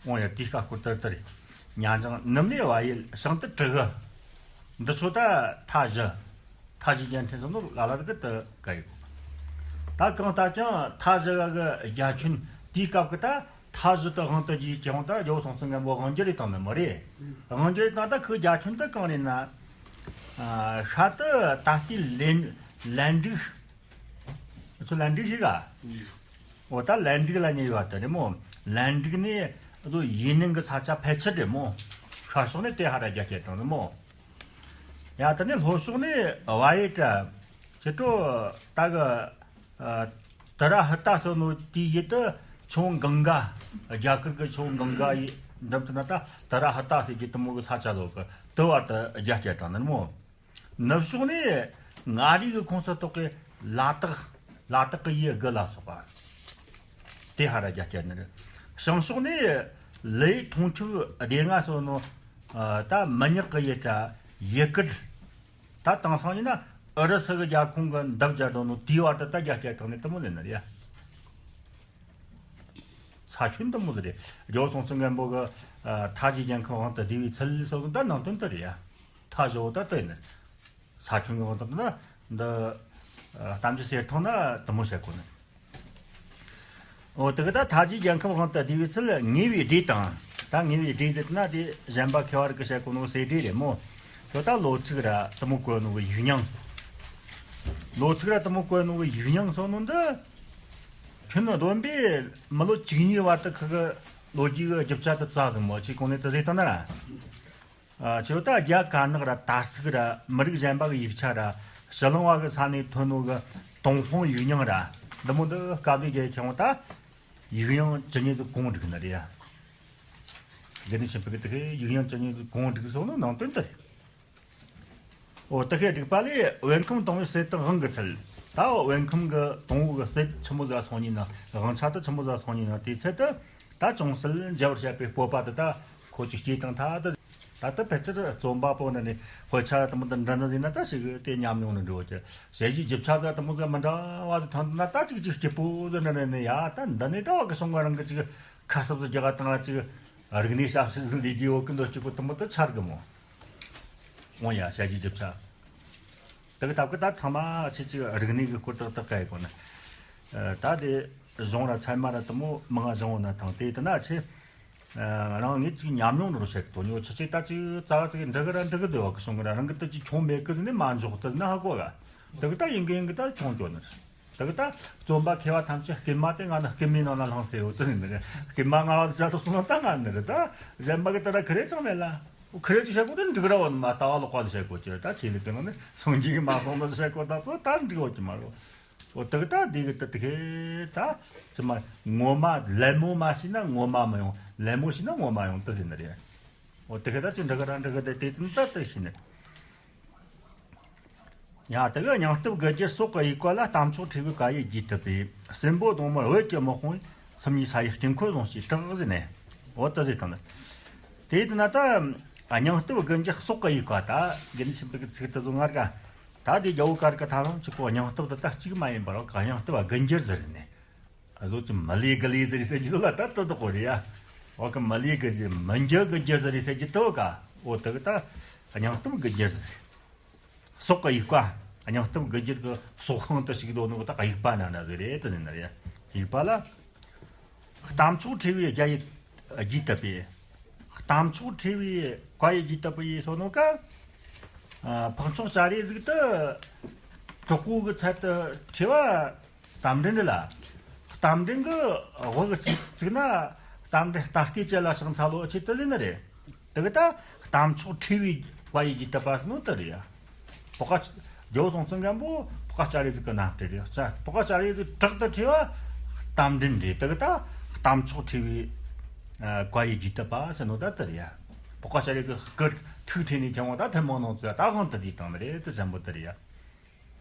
འོང་ཡ་དེའི་ཀ་སྐོར་ཏར་ཏར་རེད། ཉ་འཇང་ནུབ་ནས་བལ་ཡུལ། བྱང་དུ་གྲུ་གུ། འདི་ཚོ་ད་མཐའ་བཞི། མཐའ་བཞིའི་རྒྱལ་ཕྲན་སོགས་ནོ་ལ་ལ་གི་དུ་ཀ་ཡིན་གོ། ད་གང་ལྟར་ཀྱང་མཐའ་བཞི་གི་རྒྱལ་ཁྱོན་དེའི་སྐབས་གི་ད། མཐའ་བཞི་དུ་དབང་དུ་བསྡུས་ཀྱང་ད་རྒྱལ་པོ་སྲོང་བཙན་སྒམ་པོ་དབང་སྒྱུར་ཡེ་བཏང་ནི་མོ་རེད། དབང་སྒྱུར་ཡེ་བཏང་། ད་ཁོའི་རྒྱལ་ཁྱོན་དུ་གང་རེད་ན། ཨ་ཤར་དུ་ད་ལྟའི་ལན་ལན་ཀྲིག་ཚོ་ལན་ཀྲིག་ཞིག་ག་འོ་ད་ལན་ཀྲིག་ལ་ཉེ་བ་དེ་རེད་མོ། ལན་ཀྲིག་ནས་ཨ་ཚོ་ཡི་ནན་གི་ས་ཆ་ཕལ་ཆེར་རེད་མོ། ཤར་ཕྱོགས་ནས་དེ་ཧ་ར་རྒྱ་སྐྱེད་བཏང་ནི་མོ། ཡ་དེ་ནས་ལྷོ་ཕྱོགས་ནས་བལ་ཡུལ་དྲ་ཁྱེད་ཚོ་ད་གི་ཨ་ཏི་ར་ཧི་ཏ་སོགས་ནོ་དེའི་ཡུལ་དུ་ཆུ་བོ་གངྒཱ། རྒྱ་གར་གི་ཆུ་བོ་གངྒཱ་ཡི་འགྲམ་དུ་ན་ད་ཏི་ར་ཧི་ཏ་ཟེར་གི་དེ་མོ་གི་ས་ཆ་ལོ་གི་དུ་བར་དུ་རྒྱ་སྐྱེད་བཏང་ནི་མོ། ནུབ་ཕྱོགས་ནས་མངའ་རིས་ཀྱི་ཁོངས་སུ་གཏོགས་ཀྱི་ལ་དྭགས། ལ་དྭགས་ཀྱི་ཡུལ་དགུ་ལ་སོགས་པ་དེ་ཧ་ར་རྒྱ་སྐྱེད་ནི་རེད། བྱང་ཕྱོགས་ནས་ལི་ཡུལ་མཐོང་ཆུབ་སྡེ་ལྔ་སོགས་ནོ་ད་མི་ཉག་གི་ཡུལ་དྲ་ཡུལ་སྐད། ད་དེང་སང་ཡིན་ན་ཨུ་རུ་སུ་གི་རྒྱལ་ཁོངས་གི་འདབས་རྒྱ་དོ་ནོ་དེའི་བར་དུ་ད་རྒྱ་སྐྱེད་བཏང་ནི་དེ་མོ་ལེན་ནི་རེད། ས་ཁྱོན་དེ་མོ་ཟིག་རེད། རྒྱལ་པོ་སྲོང་བཙན་སྒམ་པོ་གི་ཨ་མཐའ་བཞིའི་རྒྱལ་ཁམས་དབང་དུ་བསྡུས་པའི་ཚུལ་སོགས་ད་ནང་དོན་དེ་རེད་ཡ། མཐའ་བཞི་བོ་ད་དེ་ཡིན། ས་ཁྱོན་གི་དབང་དུ་ན་འདི་ཨ་གཏམ་རྒྱུད་གསེར་ཐང་ན་དེ་མོ་བཤད་གོ་ནི། འོ་དེ་གི་ད་མཐའ་བཞིའི་རྒྱལ་ཁམས་དབང་དུ་བསྡུས་པའི་ཚུལ་ཉེ་བའི་སྒྲས་དང་། ད་ཉེ་བའི་སྒྲས་ཟེར་ན་དེ་གཞན་པ་མཁས་པ་རིགས་ཀྱིས་བཤད་གོ་ནོ་གསེར་སྒྲས་རེད་མོ། ཁྱོད་ད་ལོ་ཚིགས་ར་དེ་མོ་བཀོད་ནོ་གི་ཡིག་རྙིང་། ལོ་ཚིགས་ར་དེ་མོ་བཀོད་ནོ་གི་ཡིག་རྙིང་སོགས་ནོ་འདི། ཁྱོད་ནི་བློན་པོས་མི་ལོ་བཅུ་གཉིས་བར་དུ་ཁུ་གི་ལོ་རྒྱུས་གི་རྒྱུ་ཆ་དེ་བཙལ་ཟིག་མོ། ཆེ་གོང་ནས་དེ་ཟེར་བཏང་ན་ར། ཨ་ཁྱོད་ད་རྒྱ་དཀར་ནག་ར་དར་ཚིགས་ར་མི་རིགས་གཞན་པ་གི་ཡིག་ཆ་ར་ཕྱི་གླིང་བ་གི་ས་ནས་ཐོན་ནོ་གི་ཏུན་ཧོང་ཡིག་རྙིང་ར་འདི་མོ་འདི་དཀའ་ལས་རྒྱལ་ཁྱོད་ད་ཡིག་རྙིང་ཇི་སྙེད་ཟིག་གོང་བསྒྲིགས་ནི་རེད་ཡ། དགེ་འདུན་ཆོས་འཕེལ་གི་དེ་གི་ཡིག་རྙིང་ཇི་སྙེད་ཟིག་གོང་བསྒྲིགས་སོང་ནི་ནང་དོན་དེ་རེད། འོ་དེ་གི་བསྒྲིགས་པ་ལས་བོད་ཁམས་དང་པོའི་སྲིད་དེ་དབང་གི་ཚུལ། ད་བོད་ཁམས་གི་དང་པོ་གི་སྲིད་ཆི་མོ་ཟིག་སོང་ནི་ན། དབང་ཆ་དེ་ཆི་མོ་ཟིག་སོང་ནི་ན། དེའི་ཚེ་དེ་ད་ཅུང་ཟད་མཇལ་བར་བྱ་བའི་སྤོབས་པ་དེ་ད་ཁོ་ཅིག་སྐྱེས་དང་ཐ་དེ། ད་ལྟ་ཕལ་ཆེར་རྩོམ་པ་པོ་འདྲ་ནས་དཔེ་ཆ་དེ་མོ་འདི་འདྲ་འདྲ་ཟིན་ན་ད་ཞིག་དེ་ཉམས་མྱོང་ནི་འགྲོ་གི། ཞལ་བཞེས་རྒྱུ་ཆ་ཟིག་དེ་མོ་ཟིག་མི་འདྲ་བ་ཟིག་ཐོན་ན་ད་ཅིག་ཅིག་སྐྱིད་པོ་ཟིག་འདྲ་ནས་ནི། ཡ་ད་འདི་ནས་ད་བ་གི་སོང་བ་རང་གི་ཅིག་ཁ་གསབ་ཟིག་རྒྱག་ག་དང་ར་ཅིག་རིག་གནས་ཞབས་ཕྱི་ཟིག་ལས་རྒྱུ་བོ་གི་འདོད་སྐྱིད་པོ་དེ་མོ་དེ་ཆགས་གི་མོ། འོང་ཡ་ཞལ་བཞེས་རྒྱུ་ཆ། དེ་གི་ད་གི་ད་ཚང་མ་ཆེ་ཆེ་རིག་གནས་གི་སྐོར་ཏག་ཏག་ག་ཡི་གོ་ན། ད་དེ་གཞུང་ར་ཚད་མ་ར་དེ་མོ་མང་ང་བཞེངས་འོ་ན་ཐང་དེ་དེ་ན་ཆེ། རང་ངས་ཅིག་ཉམས་མྱོང་ནོར་བཤད་གི་དོ་ཉོ་ཆུ་ཆེ་ད་ཅིག་རྩ་བ་ཅིག་འདྲི་གི་ར་འདྲི་གི་འདོད་བ་གི་སོང་གི་ར་རང་གི་ད་ཅིག་ཆུང་མེད་གི་ཟིན་ནས་མ་འཇོག་ད་ཟིན་ན་ཧ་གོ་ག་དེ་གི་ད་ཡིན་གི་ཡིན་གི་ད་ཆུང་གྱོ་ནི་རེད། དེ་གི་ད་རྩོམ་པ་མཁས་པ་ཐམས་ཅད་སྐུལ་མ་དེ་ང་ནི་སྐུལ་མའི་ནང་ན་ལྷུང་ཟེར་ཡོད་ད་ཟིན་ནི་རེད། སྐུལ་མ་ང་བ་ཟ་ཐུབ་སོང་ན་ད་ང་ནི་རེད། ད་གཞན་པ་གི་ད་ར་ཁི་རེ་ཅང་མེད་ལ། ཁི་རེ་ཅིག་བཤད་གོ་དེ་འགྲིག་ར་བ་ནི་མ་ལྟ་བ་ལོག་པ་ཟིག་བཤད་གོ་ཀྱི་རེད། ད་ཆེ་ལི་པའི་ནང་ནས་སངས་རྒྱས་ཀྱི་མ་སོང་ན་བཤད་གོ་ད་ཚོ་ད་འགྲིག་བ་ཀྱི་མ་རེད། འོ་དེ་གི་ད་དེ་གི་ད་དེ་གི་ད་ཅི་མ་ངོ་མ་ལད་མོ་མ་བྱས་ན་ངོ་མ་མི་ཡོང་། ལད་མོ་བྱས་ན་ངོ་མ་ཡོང་ད་ཟེར་ནི་རེད། འོ་དེ་གི་ད་ཅི་འདྲི་གི་ར་འདྲི་གི་ད་དེ་དུ་ད་ད་ཤི་ནི། ཡང་དེ་གི་སྙིང་སྟོབས་དགུ་འགྱུར་སྲོག་གི་དབྱུག་པ་ལ། རྟ་མཆོག་ཕྲེང་བའི་བཀའ་ཡི་རྒྱུད་དུ་སྤེལ། སྲིན་པོ་གདོང་དམར་བོད་ཀྱི་དམག་དཔུང་། སུམ་གཉིས་ས་ཡི་དཀྱིལ་འཁོར་ཟུངས་ཤིག་གྲགས་ཟེར་ནས། འོ་ད་ཟེར་དང་། དེ་དུ་ན་ད་སྙིང་སྟོབས་དགུ་འགྱུར་སྲོག་གི་དབྱུག་པ་ད་དགེ་འདུན་ཆོས་འཕེལ་གི་ཚིག་དེ་ཚོ་ངར་ག་ད་དེ་རྒྱལ་བོ་གར་གི་ཐ་ལང་ཅིག་གོ་སྙིང་སྟོབས་དེ་ད་གཅིག་མ་ཡིན་པར་ག་སྙིང་སྟོབས་དགུ་འགྱུར་ཟེར་ནས། ཨ་ཟོ་ཅི་མི་ལི་གི་ལི་ཟེར་ཟེར་གྱི་ལ་ད་ད་ད་གོ་རེ་ཡ། འོ་གི་མི་ལི་གི་ཟེར་མི་འགྱུར་གི་འགྱུར་ཟེར་ཟེར་གྱི་ད་ག་འོ་ད་གི་ད་སྙིང་སྟོབས་དགུ་འགྱུར་ཟེར། སྲོག་གི་དབྱུག་པ། སྙིང་སྟོབས་དགུ་འགྱུར་གི་སྲོག་ཤིང་དུ་ཞིག་དོ་ནོ་ད་དབྱུག་པ་ན་ན་ཟེར་རེད་ད་ཟེར་ན་རེད། དབྱུག་པ་ལ། རྟ་མཆོག་ཕྲེང་བའི་རྒྱ་ཡི་རྒྱུད་དུ་སྤེལ། རྟ་མཆོག་ཕྲེང་བའི་བཀའ་ཡི་རྒྱུད་དུ་སྤེལ་ཡི་སོ་ནོ་ཀ་ཨ་འཕགས་མཆོག་སྤྱན་རས་གཟིགས་དུ་གྲོགས་པོ་གི་ཚད་དུ་ཁྲེལ་བ། རྟ་མགྲིན་འདི་ལ། རྟ་མགྲིན་གི་དབུ་གི་ཚིག་ཚིག་ན་རྟ་མགྲིན་རྟ་སྐད་ཅན་ལ་ཕྱག་འཚལ་ལོ་ཆེ་དུ་ཟེར་ནི་རེད། དེ་གི་ད་རྟ་མཆོག་ཕྲེང་བའི་བཀའ་ཡི་རྒྱུད་དུ་སྤེལ་ནོ་དེ་རེད་ཡ། པོ་ཀ་ཆ་རྒྱལ་བོ་སྲོང་བཙན་སྒམ་པོ་པོ་ཀ་སྤྱན་རས་གཟིགས་ཀྱི་རྣམ་སྤྲུལ་རེད། པོ་ཀ་སྤྱན་རས་གཟིགས་དྲག་ཏུ་ཁྲེལ་བ་རྟ་མགྲིན་རེད། དེ་གི་ད་རྟ་མཆོག་ཕྲེང་བའི་ཨ་བཀའ་ཡི་རྒྱུད་དུ་སྤེལ་ཟེར་ནོ་ད་དེ་རེད་ཡ། པོ་ཀ་སྤྱན་རས་གཟིགས་སྐུ་ཐུགས་ཁྲོས་ནས་ཁྱེར་འོང་ད་ཐུན་མོང་ནང་ཚོས་ད་དབང་དུ་བསྡུས་བཏང་ནི་རེད། དེ་ཆེན་པོ་དེ་རེད་ཡ།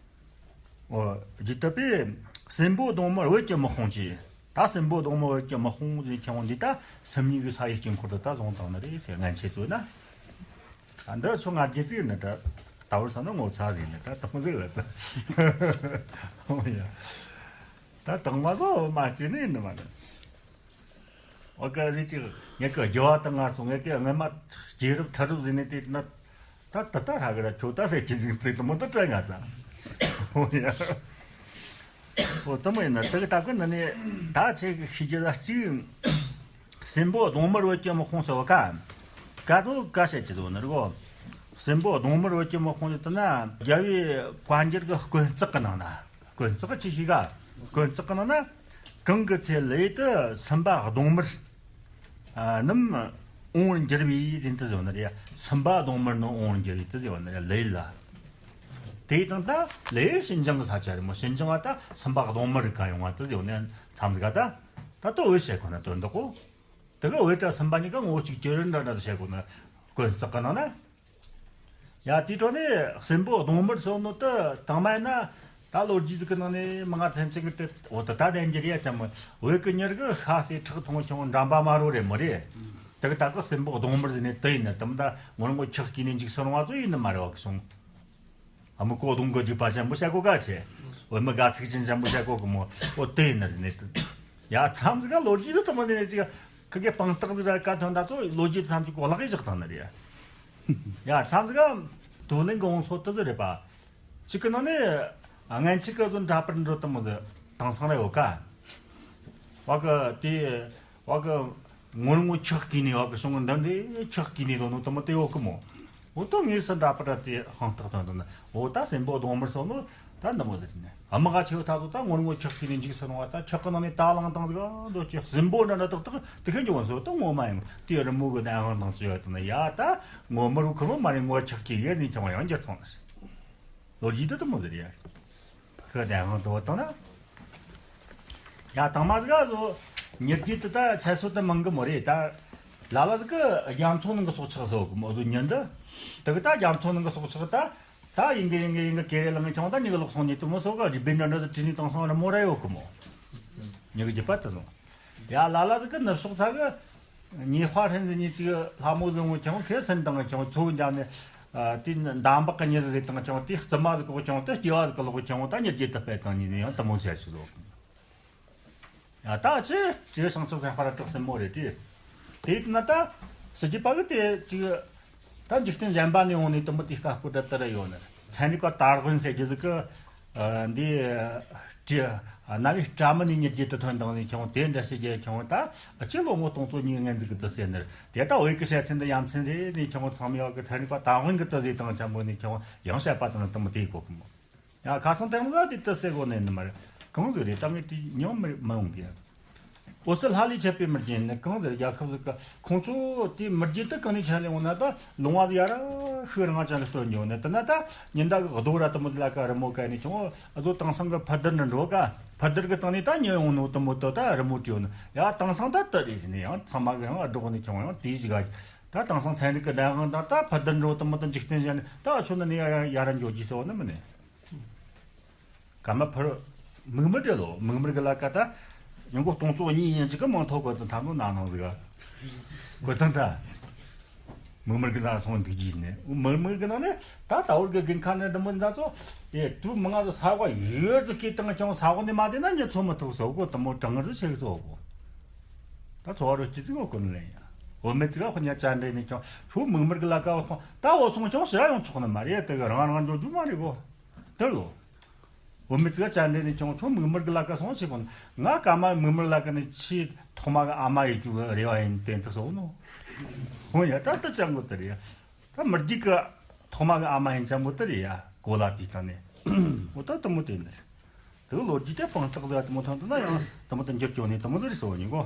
འོ། རྒྱུད་དུ་སྤེལ། སྲིན་པོ་གདོང་དམར་བོད་ཀྱི་དམག་དཔུང་བཅས། ད་སྲིན་པོ་གདོང་དམར་བོད་ཀྱི་དམག་དཔུང་ཟེར་ཁྱེར་འོང་འདི་ད་སུམ་གཉིས་ཀྱི་ས་ཡི་དཀྱིལ་འཁོར་དུ་ད་བཟུང་བཏང་ནི་རེད་ཟེར། ངན་ཆེ་ཚོས་ན། ད་འདི་ཚོ་ང་རྒྱལ་ཚིག་ནི་ད་ད་བར་ས་ན་ངོ་ཚ་ཟིག་ནི་ད་དུང་ཟིག་ལ་ད། འོ་ཡ། ད་དང་མ་བཟོ་མ་སྐྱེ་ནི་ནི་མ་ནི། འོ་ག་ཟེར་ཅིག་ངེད་ཀྱི་རྒྱུ་བ་དང་ང་སོང་ངེད་ཀྱི་སྔ་མ་སྐྱེས་རབས་ཐར་རབས་ཟེར་ནས་དེ་ན་ད་ད་ལྟ་ཧྲ་གི་ར་ཁྱོད་ད་ཟེར་གྱི་ཟིག་ཚིག་དུ་མོ་ད་དྲན་ང་ད། འོ་ཡ། འོ་དུ་མོ་ཡིན་ན་དེ་གི་ད་གི་ནི་ནི་ད་ཆེ་གི་ཤི་རྒྱུ་ལ་གཅིག་སྲིན་པོ་གདོང་དམར་བོད་ཀྱི་དམག་དཔུང་ཟེར་བ་ཀ་ཀ་དོ་ཀ་བཤད་ཀྱི་ཟོ་ནི་རེད་གོ། སྲིན་པོ་གདོང་དམར་བོད་ཀྱི་དམག་དཔུང་ཟེར་དུ་ན་རྒྱལ་བའི་བཀའ་འགྱུར་གི་དཀོན་རྩེག་གི་ནང་ན། དཀོན་རྩེག་ཆི་ཞིག་ག་དཀོན་རྩེག་གི་ནང་ན། གང་གི་ཚེ་ལས་དུ་སུམ་པ་གདོང་དམར་རྣམས་འོང་བར་འགྱུར་བའི་དེ་འདི་ཟེར་ནི་རེད། སུམ་པ་གདོང་དམར་རྣམས་འོང་བར་འགྱུར་བའི་དེ་ཟེར་ནི་རེད། ལས་ལ། དེའི་སྟེང་ད་ལས་ཞིན་ཅང་གི་ས་ཆ་རེད་མོ། ཞིན་ཅང་བ་ད་སུམ་པ་གདོང་དམར་རི་ཀ་ཡོང་བ་དེ་ཟེར་ནི་མཚམས་ཟིག་ག་ད་ད་ལྟ་འོད་བཤད་ཁོ་ན་དོན་དག་གོ། དེ་གི་འོད་སྒྲ་སུམ་པ་གཉིས་ཀ་ངོ་བོ་གཅིག་གྱུར་འདྲ་འདྲ་དུ་བཤད་དགོས་ན་དཀོན་རྩེག་གི་ནང་ན། ཡ་དེའི་འཕྲོ་ནས་སྲིན་པོ་གདོང་དམར་སོགས་ནོ་དུ་དང་མ་ཡིན་ན་ད་ལོ་རྒྱུས་ཟིག་གི་ནང་ནས་མི་ང་ཚེམ་ཚེམ་གི་དེ་འོ་དུ་ད་དན་གྱི་རེད་ཡ་ཅམ་འོད་གི་མྱུར་གི་ཤ་སེ་ཁྲག་འཐུང་ཁྱོང་འགྲམ་པ་མ་རོ་རེད་མོ་རེད། དེ་གི་ད་གི་སྲིན་པོ་གདོང་དམར་ཟེར་ནས་དུ་ཡིན་ན་དུ་མི་ད་ངོར་ངོ་ཁྱག་གི་ནས་འཇིག་སོང་བ་ཚོ་ཡིན་ནི་མ་རེད་བ་གི་སོང་། ཨ་མི་ཀོ་གདོང་གི་རྒྱུག་པ་ཅན་པོ་བཤད་གོ་ག་ཆེ། འོ་མི་དགའ་ཚིག་ཅན་ཅན་པོ་བཤད་གོ་གི་མོ། འོ་དེ་ཡིན་ནི་ནི་དུ། ཡ་མཚམས་ཟིག་ག་ལོ་རྒྱུས་དུ་དུ་མོ་ནི་ནི་ཅིག་ཁི་གེ་སྤང་རྟགས་ཟིག་ར་ཀ་ཐོན་ད་ཚོ་ལོ་རྒྱུས་དུ་ཐམས་ཅད་གོ་ལག་གིས་བཞག་བཏང་ནི་རེད། ཡ་མཚམས་ཟིག་ག་དུ་ལེན་གི་འོང་སོ་དུ་ཟིག་རེད་པ། ཅིག་གི་ནང་ནས་ངན་ཆིག་གི་བཟོ་འདྲ་པར་འགྲོ་དུ་མོ་ཟིག་དེང་སང་ར་ཡོད་ཀ། བ་གི་དེ། བ་གི་ངོར་ངོ་ཁྱག་གི་ནི་བ་གི་སོང་གི་འདི་འདི་ཁྱག་གི་ནི་དོ་ནོ་དུ་མོ་དེ་ཡོད་གི་མོ། འོ་དོ་ངེས་སུ་འདྲ་པར་དེ་ཧང་ཐག་དོན་དུ་ན་འོ་ད་སྲིན་པོ་གདོང་དམར་སོང་ནོ་ད་འདི་མོ་ཟེར་ནས་ཨ་མ་ག་ཆེ་བ་ད་དོ་ད་ངོར་ངོ་ཁྱག་གི་ནི་འཇིག་སོང་བ་ད་ཁྱག་གི་ནང་ནས་ད་ལང་དང་ཟིག་འདོད་ཀྱི་སྲིན་པོ་འདྲ་འདྲ་ཏག་ཏག་དེ་ཁྱོད་འཇོག་སོ་དོ་ངོ་མ་ཡིན་དེ་རི་མོ་གི་ད་ཧང་དང་ཅི་ཡོད་དུ་ན་ཡ་ད་ངོ་མར་བུ་ཁུ་མོ་མ་རེད་ངོ་ཁྱག་གི་ཡེ་ནི་ཁྱོང་ཡང་འགྱུར་སོང་ནི་ལོ་རྒྱུས་དུ་དུ་མོ་ཟེར་ཡ། ཁོས་བདེན་དཔང་དུ་བཏང་ན། ཡ་དང་མ་ཟིག་ག་བཟོ། མྱི་རྒྱུད་དུ་ད་ཆད་སོ་དུ་མང་གི་མོ་རེད་ད། ལ་ལ་ཟིག་གི་རྒྱ་མཚོ་ནང་གི་སྲོག་ཆགས་བཟོ་གི་མོ་བཟོ་ཉིན་འདི། དུ་གི་ད་རྒྱ་མཚོ་ནང་གི་སྲོག་ཆགས་ད། ད་ཡིན་གི་ཡིན་གི་ཡིན་གི་ཀེ་རེ་ལང་གི་ཁྱོང་ད་མྱི་གི་ལོག་སོང་ཉིད་དུ་མོ་སོ་ག་རི་བིན་འདྲ་འདྲ་དུ་བྲིས་ནས་བཏང་སོང་རི་མོ་ར་ཡོད་གི་མོ། མྱི་གི་རྒྱུད་པ་དུ་བཟུང་། ཡ་ལ་ལ་ཟིག་གི་ནུབ་ཕྱོགས་ཚ་གི། ཉེ་དཔའ་ཧྲན་ཟེར་ཉེ་ཅིག་ལྷ་མོ་ཟེར་འོང་ཁྱོང་ཁེ་སེན་དང་ཁྱོང་ཚོ་འཇམ་ནས། དེ་འདམ་བག་གི་ཉེ་ཟེར་དང་ཁྱོང་དེ་རྩི་མ་ཟིག་གོ་ཁྱོང་དེ་སྐྱེ་བ་ཟིག་གི་ལོག་ཁྱོང་ད་ཉེ་རྒྱུད་དུ་སྤེལ་དང་ཉེ་ཡང་དུ་མོ་བྱ་ཆུ་ལོག་ཡ་ད་ཆེ་ཅེ་བྱང་ཆུབ་སེམས་དཔའ་ར་དྲག་སེམས་མོ་རེད་དེ། དེ་ན་ད་ཕྱི་རྒྱུད་པ་གི་དེ་ཅིག་ད་འཇིག་རྟེན་གཞན་པ་ནས་འོང་ནས་དུ་མོ་དེ་དཀའ་སྤུ་དྲ་དུ་ར་ཡོད་ནི་ཚན་རིག་པ་དར་དབེན་ཟེར་རྒྱུ་ཟིག་གི་འདི་ཅི། གནའ་བོའི་སྦྲ་མི་ནས་ཉི་རྒྱུད་དུ་ཐོན་བཏང་ནས་ཁྱོད་དེ་འདྲ་ཞིག་རྒྱལ་ཁྱོད་ད་ཅི་ལོ་ངོ་སྟོང་ཚོ་གཉིས་ངན་ཟིག་གི་དུ་ཟེར་ནི་རེད། དེ་ད་བོད་ཀྱི་བཤད་ཚན་འདི་ཡ་མཚན་རེད་ནས་ཁྱོད་ཚང་མས་བ་གི་ཚན་རིག་པ་དང་དབང་གི་དུ་ཟེར་དང་ཆེན་པོ་ནས་ཁྱོད་ཡང་བཤད་པ་དང་དུ་མི་དེ་གོ་གི་མོ། ཡ་ཁ་སང་དེང་ཟ་དེ་དུ་ཟེར་གོ་ནས་ནི་མ་རེད། གང་ཟིག་རེད། ད་ངས་དེ་ཉུང་མི་མི་འོང་གི། འོ་སི་ལྷ་ལས་ཆད་པའི་མི་རྒྱན་ནི་གང་ཟེར། རྒྱལ་ཁབ་ཟིག་གི་ཁོང་ཚོ་དེ་མི་རྒྱུད་དུ་གང་ནས་ཆད་ལས་འོང་ན་ད་ལུང་བ་ཟིག་ཡ་ར་ཤི་རང་ཅན་ལ་སྟོན་འགྱོ་ནི་དེ་ན་ད་ཉིན་ཟླ་གི་རྡོ་ར་དུ་མོ་དེ་ལ་ཀ་རི་མོ་བཀལ་ནས་ཁྱོད་ཨ་ཚོ་དེང་སང་གི་ཕ་དར་ནི་འགྲོ་ག་ཕ་དར་གི་སྟེང་ནས་ད་ཉོས་ཡོང་ནོ་དུ་མོ་དུ་ད་རི་མོ་བྲིས་ཡོང་ནི་ཡ་དེང་སང་ད་དུ་རེད་ཟེར་ནས་ཡང་ཚང་མ་གི་ཡང་ཨ་སྒྲོག་ནས་ཁྱོད་ཡང་དེ་ཞིག་ག་ད་དེང་སང་ཚན་རིག་གི་བདེན་དཔང་དང་ད་ཕ་དར་འགྲོ་དུ་མོ་དུ་འཇིག་རྟེན་གཞན་ནས་ད་ཨ་ཆོ་ནི་ནས་ཡ་ཡ་ར་འགྱོ་རྒྱུ་ཟེར་བ་ནི་མིན་ནི། ཀརྨ་པ་མིག་དམར་དེ་ལོ། མིག་དམར་གི་ལ་ཀ་ད་ཡོང་སྒོ་སྟོང་ཚོ་གཉིས་ཡན་གཅིག་གི་མིང་ཐོགས་གོ་དང་ཐང་ལོ་ན་ནང་ཟིག་གོ་དང་ད་མིག་དམར་གི་ན་སོང་འདུག་གྱིས་ནས། མིག་དམར་གི་ནང་ནས་ད་ད་བར་གི་དགུན་ཁ་ནས་འདི་མོ་འདྲ་ཚོ་ཡེ་དུ་མི་ང་ཚོ་ས་གོ་ཡོད་ཟིག་གི་དང་ཀྱང་ས་གོ་ནས་མ་བསྡད་ན་ཉི་ཚོ་མི་ཐུབ་སོ་གོ་དུ་མོ་གྲང་ངར་ཟིག་ཆེ་གི་སོ་གོ། ད་ཚོ་བ་རུ་སྐྱིད་ཟིག་གོ་ཀུན་ལེན་ཡ། འོ་མི་ཙི་ག་ཁོ་ཉ་ཅན་འདྲེ་ནས་ཀྱང་ཁྱོད་མིག་དམར་གི་ལ་ཀ་བ་སོང་ད་འོ་སོང་ཀྱང་ཕྱིར་ཡོང་ཆོག་ནི་མ་རེད། དེ་གི་རང་རང་འགྱོ་རྒྱུ་མ་རེད་གོ། དེ་ལོ། འོ་མི་ཙི་ག་ཅན་འདྲེ་ནས་ཀྱང་ཁྱོད་མིག་དམར་གི་ལ་ཀ་སོང་ཆེ་གོ། ང་ཀ་མ་མིག་དམར་ལ་ཀ་ནས་ཆེས་ཐོག་མ་གི་ཨ་མ་ཡི་རྒྱུ་རེ་བ་ཡིན་དེ་འདི་སོ་ནོ། འོ་ཡ་ད་ད་ཅང་གོ་དེ་རེད་ཡ། ད་མི་རྒྱུད་གི་ཐོག་མ་གི་ཨ་མ་ཡིན་ཅང་མོ་དེ་རེད་ཡ། གོ་ལ་དེའི་སྟེང་ནས། འོ་ད་དུ་མོ་དེ་ནི། དེ་ལོ་རྒྱུས་དེ་དཔང་རྟགས་ཟེར་དུ་མོ་ཐོན་དུ་ན་ཡང་དུ་མོ་དུ་འགྱུར་སྐྱོ་ནས་དུ་མོ་དེ་རེད་སོ་ཉིན་གོ།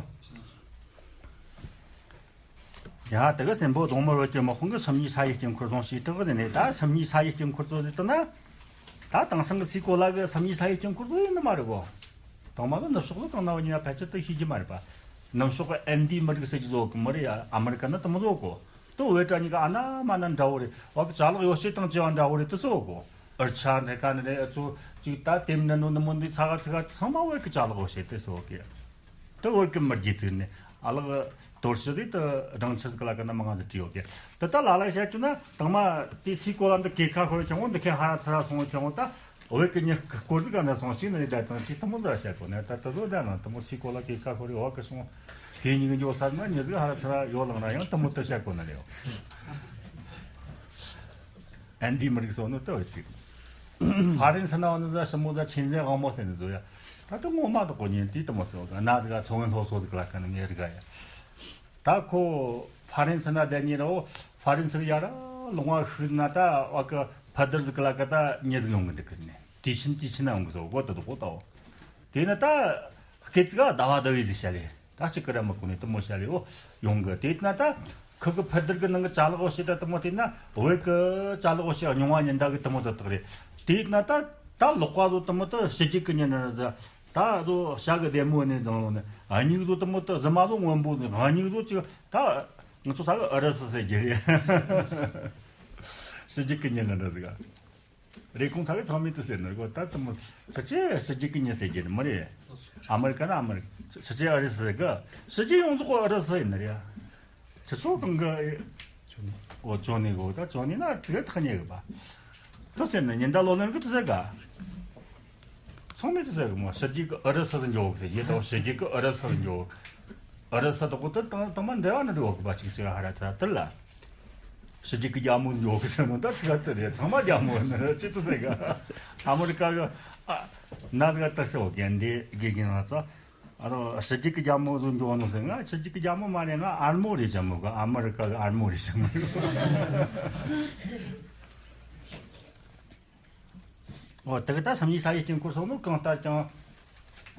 ཡ་དེ་གི་སེམས་པོ་གདོང་མི་རོལ་གྱི་དམག་དཔུང་གི་སུམ་གཉིས་ས་ཡི་དཀྱིལ་འཁོར་བཟུང་ཞེས་གྲགས་ཟེར་ནས། ད་སུམ་གཉིས་ས་ཡི་དཀྱིལ་འཁོར་ཚོ་ཟེར་དུ་ན། ད་དེང་སང་གི་སའི་གོ་ལ་གི་སུམ་གཉིས་ས་ཡི་དཀྱིལ་འཁོར་ཚོ་ཡིན་ནི་མ་རེད་གོ། དང་མ་གི་ནུབ་ཕྱོགས་ལ་གང་ན་བ་ཉིན་ཕལ་ཆེར་དུ་ཤེས་ཀྱི་མ་རེད་པ། ནུབ་ཕྱོགས་གི་ཨན་ཏི་མི་རིགས་ཟེར་གྱི་བཟོ་གི་མི་རེད་ཡ། ཨ་མི་རི་ཀ་ན་དུ་མོ་བཟོ་གོ། དུ་བོད་ཀྲ་གཉིས་ཀ་ཨ་ན་མ་ན་འདྲ་བོ་རེད། བ་གི་ཅ་ལག་ཡོ་བྱད་དང་བཅས་པ་འདྲ་བོ་རེད་དུ་སོ་གོ། ཨར་ཆ་འདྲ་ག་ནི་རེད། ཨ་ཚོ་ཅིག་ད་དེམ་འདྲ་ནོ་ནི་མོ་འདི་ཚ་ག་ཚ་ག་ཚང་མ་བོད་གི་ཅ་ལག་ཡོ་བྱད་དུ་སོ་གི། དུ་བོད་གི་མི་རྒྱུད་ཚིག་ནི་ཨ་ལག་དོར་ཞི་རེད། དུ་སྦྲང་ཆུ་ཟིག་གི་ལ་ཀ་ན་མ་ང་ཚོ་བྲིས་ཡོད་གི། དུ་ད་ལ་ལ་བཤད་རྒྱུ་ན་དང་མ་དེ་སའི་གོ་ལ་འདི་གེ་ཁ་ཁོ་རེ་ཁྱོང་འདི་ཁེ་ཧ་ར་ཚ་ར་སོང་ཁྱོང་ད། བོད་ཀྱི་མྱི་སྐོར་ཟིག་ག་ན་སོང་ཞིག་ནི་ད་དང་ཅིག་དུ་མོ་ཟ་བྱ་གོ་ནས་ད་དུ་བཟོ་ད་ན་དུ་མོ་སའི་གོ་ལ་གེ་ཁ་ཁོ་རེ་བ་གི་སོང་། དེ་ཉིན་གི་འཇོག་ས་ན་མྱི་ཟིག་ཧ་ར་ཚ་ར་ཡོ་ལང་ར་ཡང་དུ་མོ་དུ་བྱ་གོ་ན་རེ་ཡོ། ཨན་ཏི་མི་རིགས་སོ་ནོ་དུ་བ་ཅིག་ཧ་རིན་སི་ན་བ་ནི་ཟ་ཞི་མོ་ཟ་ཆེན་ཟེ་དབང་མོ་ཟེར་ནི་བཟོ་ཡ། ད་དུ་ངོ་མ་དུ་གོ་ཉིན་དེ་དུ་མོ་ཟེར་བ་ག་ན་ཟིག་ག་ཚོ་ངན་ལྷོ་སོ་ཟིག་ལ་ཀ་ནི་ངེ་རི་ག་ཡ། ད་ཁོ་ཧྥ་རན་སི་ན་བསྡད་ཉིན་རོ། ཧྥ་རན་སི་ཡ་ར་ལུང་བ་ཤུགས་ན་ད་བ་ཀི་ཕ་དར་ཟིག་ལ་ཀ་ད་ཉེ་ཟིག་ཡོང་གི་འདུག་གི་ནས། དུས་ཆེན་དུས་ཆེན་ན་ཡོང་གི་སོ་གོ་ད་དུ་གོ་ད་འོ། དེ་ནི་ད་སྐད་ཅིག་ག་ཟླ་བ་ཟླ་བའི་ཟིག་བྱ་ལེ། ད་གཅིག་གི་ར་མི་གོ་ནས་དུ་མོ་བྱ་ལེ་འོ་ཡོང་གི། དེ་ན་ད་ཁུ་གི་ཕ་དར་གི་ནང་གི་ཅ་ལག་འོ་ཞེ་ད་དུ་མོ་དེ་ན་བོད་གི་ཅ་ལག་འོ་ཞེ་རྙིང་བ་ཉིན་ད་གི་དུ་མོ་ད་དག་རེད། དེ་ན་ད་ད་ལོག་པ་ཟོ་དུ་མོ་ད་ཕྱི་རྒྱལ་གི་ཉིན་ན་ཟ། ད་རོ་ཤ་གི་བདེ་མོ་ནས་བཟང་ལོ་ནས་ཨ་མྱིག་བཟོ་དུ་མོ་དུ་གཟི་མ་བཟོ་སྔོན་པོ་ནས་ཨ་མྱིག་བཟོ་ཅིག་ད་ང་ཚོ་ད་གི་ཨུ་རུ་སུ་ཟེར་རྒྱུ་རེད། ཕྱི་རྒྱལ་གི་མྱི་ནི་འདྲ་ཟིག་རེ་ཁུང་ཚ་གི་ཚང་མས་དུ་ཟེར་ནི་རེད་གོ། ད་དུ་མོ་ཕྱི་རྒྱལ་ཕྱི་རྒྱལ་གི་མྱི་ཟེར་རྒྱུ་རེད་མི་རེད། ཨ་མི་རི་ཀ་ན་ཨ་མི་རི་ཕྱི་རྒྱལ་ཨུ་རུ་སུ་ཟེར་གི་ཕྱི་རྒྱལ་ཡོངས་རྫོགས་ཨུ་རུ་སུ་ཡིན་ནི་རེད། ཁྱེད་ཚོ་གང་གི་ཨོ་ཅོ་ནི་གོ། ད་ཅོ་ནི་ན་དེ་ཐག་ཉེ་གི་པ། དུ་ཟེར་ན་ཉིན་ཟླ་ལོ་ལོན་གི་དུ་ཟེར་ག་ཚང་མས་དུ་ཟེར་གི་མོ། ཕྱི་རྒྱལ་གི་ཨུ་རུ་སུ་ཟིག་འཇོག་གི་ཟེར་ཡེ་དོ། ཕྱི་རྒྱལ་གི་ཨུ་རུ་སུ་ཟིག་འཇོག་ཨུ་རུ་སུ་དོ་གོ་དུ་དང་དང་མ་འབྲེལ་བ་ནི་འགྲོ་གི་པ་ཅིག་ཟེར་ཧ་ར་ད་དུ་ལ། ཕྱི་རྒྱལ་གི་རྒྱ་མོ་འཇོག་གི་ཟེར་མོ་ད་ཚིག་དུ་རེད། ཚང་མ་རྒྱ་མོ་ནི་ཅི་དུ་ཟེར་ག་ཨ་མི་རི་ཀ་གི་ཨ་ན་ཟིག་དུ་ཟེར་འོ་གན་དེ་དགེ་རྒན་ང་ཚོ། ཨ་རོ་ཕྱི་རྒྱལ་གི་རྒྱ་མོ་བཟོ་འཇོག་ནོ་ཟེར། ང་ཕྱི་རྒྱལ་གི་རྒྱ་མོ་མ་རེད། ང་ཨར་མོ་རེད་ཅང་མོ་གི། ཨ་མི་རི་ཀ་གི་ཨར་མོ་རེད་ཅང་མོ་གི། ཨོ་དེ་གི་ད་སུམ་གཉིས་ས་ཡི་དཀྱིལ་འཁོར་སོགས་ནོ་གང་ལྟར་ཀྱང་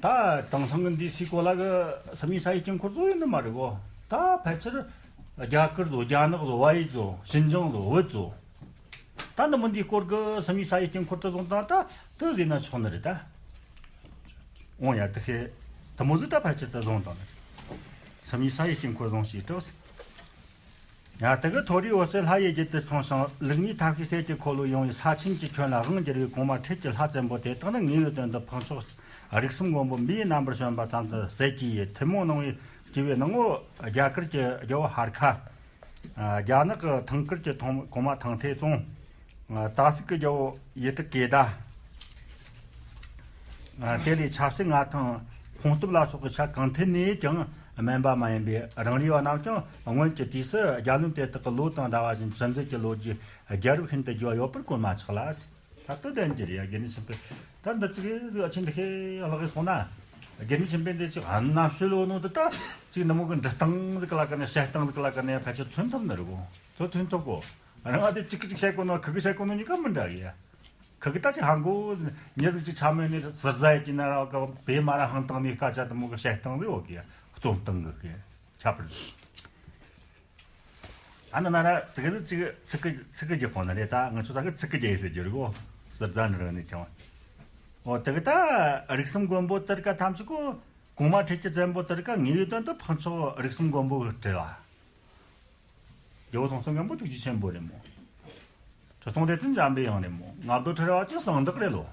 ད་དེང་སང་གི་འདི་སའི་གོ་ལ་གི་སུམ་གཉིས་ས་ཡི་དཀྱིལ་འཁོར་ཚོ་ཡིན་ནི་མ་རེད་གོ། ད་ཕལ་ཆེར་རྒྱ་གར་ཚོ་རྒྱ་ནག་ཚོ་བལ་ཡུལ་ཚོ་ཞིན་ཅང་ཚོ་བོད་ཚོ། ད་འདི་མོ་འདིའི་སྐོར་གི་སུམ་གཉིས་ས་ཡི་དཀྱིལ་འཁོར་དུ་བཟུང་དང་ད་དུ་ཟིན་ན་ཆོག་ནི་རེད་ད། འོང་ཡ་དུ་ཤེས། དུ་མོ་ཟིག་ད་ཕལ་ཆེར་དུ་བཟུང་དང་ནི་རེད། སུམ་གཉིས་ས་ཡི་དཀྱིལ་འཁོར་བཟུང་ཞེས་གྲགས། ཡ་དུ་གི་མཐོ་རིས་འོད་གསལ་ལྷ་ཡི་རྒྱུད་དུ་མཐོང་ཞིང་ལུགས་གཉིས་ཐབས་ཤེས་གསེར་གྱི་འཁོར་ལོ་ཡོང་བའི་ས་ཆེན་གྱི་ཁྱོན་ལ་དབང་བསྒྱུར་བའི་གོང་མ་ཁྲིད་ཀྱི་ལྷ་བཙན་པོ་དེ་དག་ནི་ངེས་པའི་དོན་དུ་ཕུན་ཚོགས་རིགས་གསུམ་མགོན་པོ་འབུམ་པའི་རྣམ་པར་བྱོན་པ་ཙམ་དུ་ཟད་ཀྱི་ཡོད། ཐུན་མོང་སྣང་བའི་སྐྱེ་བོའི་སྣང་ངོ་རྒྱ་གར་གྱི་རྒྱལ་པོ་ཧར་ཁ། རྒྱ་ནག་གི་ཐང་དཀར་གྱི་ཐོང་གོང་མ་ཐང་ཐེ་ཙོང་། སྟག་གཟིག་གི་རྒྱལ་པོ་ཡུལ་གྲུ་ཀེ་ད། དེ་ལས་ཆབ་སྲིད་མངའ་ཐང་ཁོང་སྟོབས་ལ་སོགས་ཀྱི་ཆ་གང་ཐད་ནས་ཀྱང་དམན་པ་མ་ཡིན་པའི་རང་རེ་བ་རྣམས་ཀྱང་སྔོན་གྱི་དུས་སུ་རྒྱལ་བློན་དེ་དག་གི་ལོ་དང་ཟླ་བ་བཞིན་ཅི་མཛད་ཀྱི་ལོ་རྒྱུས་རྒྱལ་རབས་ཤིན་ཏུ་རྒྱས་པ་ཡོད་པར་གོར་མ་ཆག་ལ། ད་ལྟ་དན་གྱི་རེད་ཡ། དགེ་འདུན་ཆོས་འཕེལ་ད་འདི་ཅིག་ཨ་ཆེན་འདི་ཁེ་ལག་གི་སོང་ན། དགེ་འདུན་ཆོས་འཕེལ་འདི་ཅིག་ཨ་ན་ཤོད་ལོ་ནོ་འདི་ད་ཅིག་ནི་མོ་གི་འབྲི་སྟངས་ཟིག་ལ་ཀ་ནས་བཤད་སྟངས་ཟིག་ལ་ཀ་ནས་ཕལ་ཆེར་མཚོན་ཐུབ་ནི་རེད་གོ། ཚོ་མཚོན་ཐུབ་གོ། ཨ་རང་ཨ་དེ་ཅིག་གི་ཅིག་བཤད་གོ་ནོ་ཁི་གི་བཤད་གོ་ནོ་གཉིས་ཀ་མི་འདྲ་གི་ཡ། ཁི་གི་ད་ཅིག་ཧང་གོ། མྱི་ཟིག་ཅིག་ཆ་མེད་ནས་ཟུར་ཟ་ཡི་ཅི་ན་ར་ག་བེ་མ་ར་ཧང་བཏང་ནས་སྐད་ཆ་དེ་མོ་གི་བཤད་སྟངས་ཟིག་ཡོད་གི་ཡ། རྩོམ་སྟངས་གི་གི་ཁྱད་པར་ཟིག་ཨ་ན་ན་ར་ཙི་གི་ཙི་གི་ཙི་གི་ཙི་གི་རྒྱག་གོ་ན་རེད། ད་ང་ཚོ་ད་གི་ཙི་གི་རྒྱག་ཟེར་རྒྱུ་རེད་གོ། ཟུར་ཟ་འདྲ་ནས་ཀྱང་། འོ་དེ་གི་ད་རིགས་གསུམ་མགོན་པོ་དེར་ཀ་ཐམས་ཅད་གོ། གོང་མ་ཁྲི་ཀྱི་བཙན་པོ་དེར་ཀ་ངེས་པའི་དོན་དུ་ཕུན་ཚོགས་རིགས་གསུམ་མགོན་པོ་གི་སྤྲུལ་བ། རྒྱལ་པོ་སྲོང་བཙན་སྒམ་པོ་ཐུགས་རྗེ་ཆེན་པོ་རེད་མོ། ཁྲི་སྲོང་ལྡེ་བཙན་འཇམ་པའི་དབྱངས་རེད་མོ། མངའ་བདག་ཁྲི་རལ་པ་ཅན་གསང་བདག་རེད་ལོ།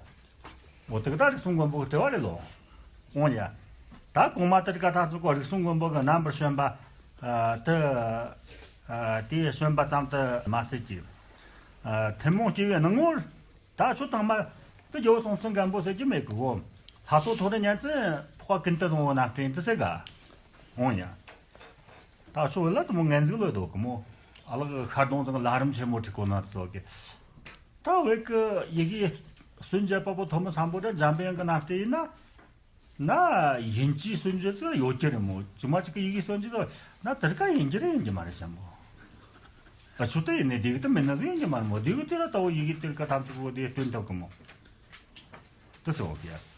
འོ་དེ་གི་ད་རིགས་གསུམ་མགོན་པོ་གི་སྤྲུལ་བ་རེད་ལོ། འོང་ཡ། ད་གོང་མ་དེར་ཀ་ཐམས་ཅད་གོ་རིགས་གསུམ་མགོན་པོ་གི་རྣམ་པར་བྱོན་པ། ཨ་དེ་ཨ་དེ་བྱོན་པ་ཙམ་དུ་མ་ཟད་ཀྱི། ཨ་ཐུན་མོང་སྐྱེ་བོའི་སྣང་ངོར་ད་ཆོས་དང་མ་དེ་རྒྱལ་པོ་སྲོང་བཙན་སྒམ་པོ་ཟེར་གྱི་མེད་གི་གོ། ལྷ་ཚོགས་ཐོ་རེ་ཉན་ཙི་ཕོག་ཀུན་ཏུ་བཟང་བོ་རྣམ་འདྲེན་དུ་ཟེར་ག་འོང་ཡ། ད་ཆོས་ལ་དུ་མོ་ངན་ཟིག་ལོས་དོ་གི་མོ། ཨ་ལག་ཤར་གདོང་ཚང་ལྷ་རིམ་ཆེན་མོ་ཁྲི་གོ་ན་ཚོ་གི། ད་བོད་ཀྱི་ཡི་གེ་སུན་འབྱིན་པ་པོ་ཐོན་མི་སམ་བྷོ་ཊ་འཇམ་པའི་དབྱངས་ཀྱི་རྣམ་སྤྲུལ་ཡིན་ན། ན་ཡིན་གྱི་སུན་འབྱིན་ཚོ་ཡོད་ཀྱི་རེད་མོ། ཅི་མ་ཅིག་གི་ཡི་གེ་སུན་འབྱིན་ཚོ་ན་དེར་ཀ་ཡིན་གྱི་རེད་ཡིན་གྱི་མ་རེད་སམ་བྷོ། ད་ཆོས་དེ་ཡིན་ནས་དེ་གི་དེ་མིན་ན་ཟིག་ཡིན་གྱི་མ་རེད་མོ། དེ་གི་དེ་ར་ད་བོ་ཡི་གེ་དེར་ཀ་ཐམས་ཅད་བོ་དེ་སྟོན་ཐུབ་གི་མོ། དེ་སོ་གི་ཡ།